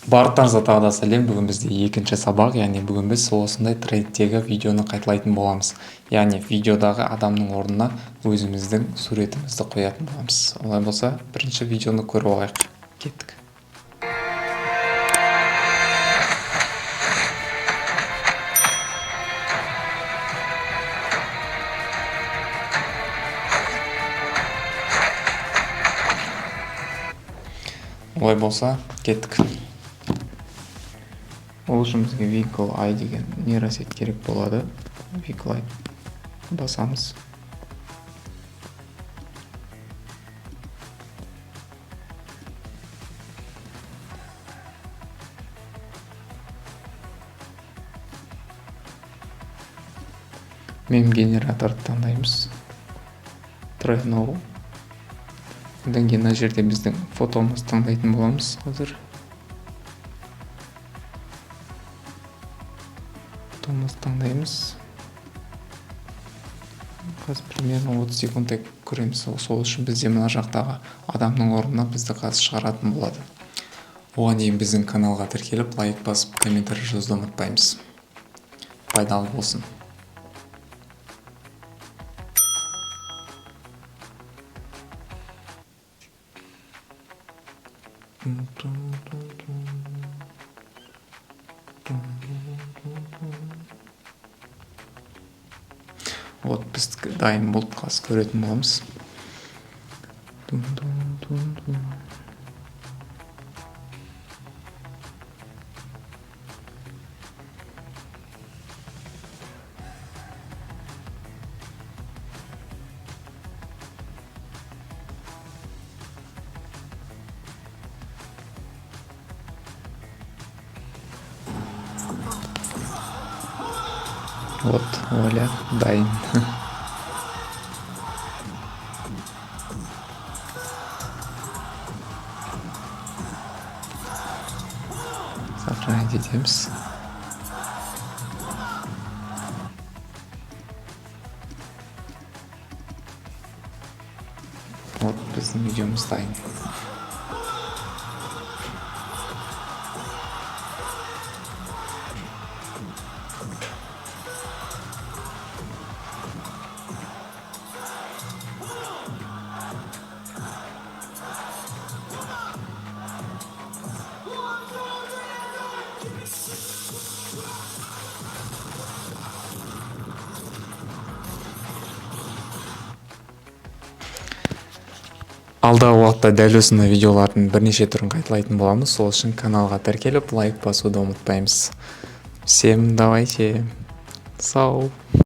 Барлықтарыңызға тағы да сәлем. Бүгін бізде екінші сабақ, яғни бүгін біз осындай трендтегі видеоны қайталайтын боламыз. Яғни видеодағы адамның орнына өзіміздің суретімізді қоятын боламыз. Олай болса, бірінші видеоны көріп алайық. Кеттік. Олай болса, кеттік. Ол үшін бізге Vehicle AI деген нейросеть керек болады. Vehicle AI басамыз. Мем генераторды таңдаймыз. Try now. Одан кейін мына жерде біздің фотомызды таңдайтын боламыз қазір. Фотомызды таңдаймыз. Қазір примерно 30 секундтай көреміз. Сол үшін бізде мына жақтағы адамның орнына бізді қазір шығаратын болады. Оған дейін біздің каналға тіркеліп, лайк басып, комментарий жазуды ұмытпаймыз. Пайдалы болсын. Вот біз дайын болып қазір көретін боламыз. Тун-тун-тун-тун. Вот, вуаля, дайын. Сохранить етеміз. Вот біздің видеомыз дайын. Алдағы уақытта дәл осындай видеолардың бірнеше түрін қайталайтын боламыз. Сол үшін каналға тіркеліп, лайк басуды ұмытпаймыз. Всем давайте. Сау.